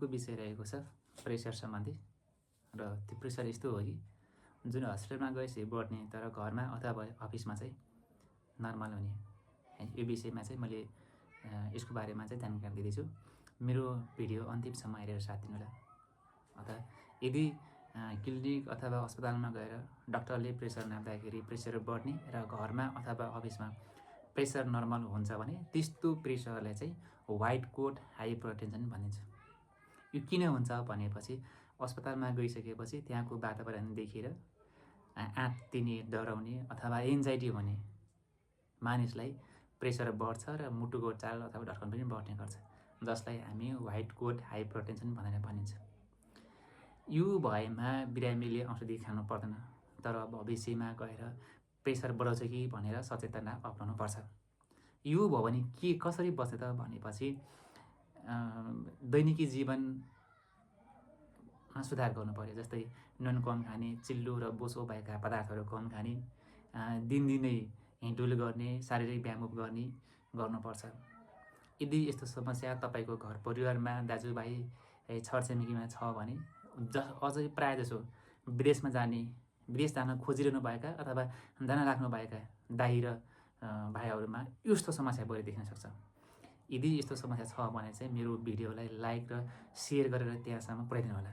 को विषय रहेको छ प्रेसर सम्बन्धी र त्यो प्रेसर यस्तो हो कि जुन हस्पिटलमा गएपछि बढ्ने तर घरमा अथवा अफिसमा चाहिँ नर्मल हुने है। यो विषयमा चाहिँ मैले यसको बारेमा चाहिँ जानकारी दिँदैछु। मेरो भिडियो अन्तिमसम्म हेरेर साथ दिनुहोला। अथवा यदि क्लिनिक अथवा अस्पतालमा गएर डाक्टरले प्रेसर नाप्दाखेरि प्रेसर बढ्ने र घरमा अथवा अफिसमा प्रेसर नर्मल हुन्छ भने त्यस्तो प्रेसरलाई चाहिँ व्हाइट कोट हाइपरटेन्सन भनिन्छ। यो किन हुन्छ भनेपछि अस्पतालमा गइसकेपछि त्यहाँको वातावरण देखेर आत्तिने, डराउने अथवा एन्जाइटी हुने मानिसलाई प्रेसर बढ्छ र मुटुको चाल अथवा धड्कन पनि बढ्ने गर्छ, जसलाई हामी व्हाइट कोट हाइपरटेन्सन भनेर भनिन्छ। यो भएमा बिरामीले औषधि खानु पर्दैन, तर भविष्यमा गएर प्रेसर बढाउँछ कि भनेर सचेतना अपनाउनु पर्छ। यो भयो भने के कसरी बच्छ त भनेपछि दैनिकी जीवनमा सुधार गर्नु पर्यो। जस्तै नुन कम खाने, चिल्लो र बोसो भएका पदार्थहरू कम खाने, दिनदिनै हिँडुल गर्ने, शारीरिक व्यायाम गर्नुपर्छ। यदि यस्तो समस्या तपाईँको घर परिवारमा दाजुभाइ छरछिमेकीमा छ भने अझै प्रायःजसो विदेश जान खोजिरहनु भएका अथवा जान लाग्नुभएका दाइ र भाइहरूमा यस्तो समस्या बढी देखिन सक्छ। यदि यस्तो समस्या छ भने चाहिँ मेरो भिडियोलाई लाइक र सेयर गरेर त्यहाँसम्म पुर्याइदिनु होला।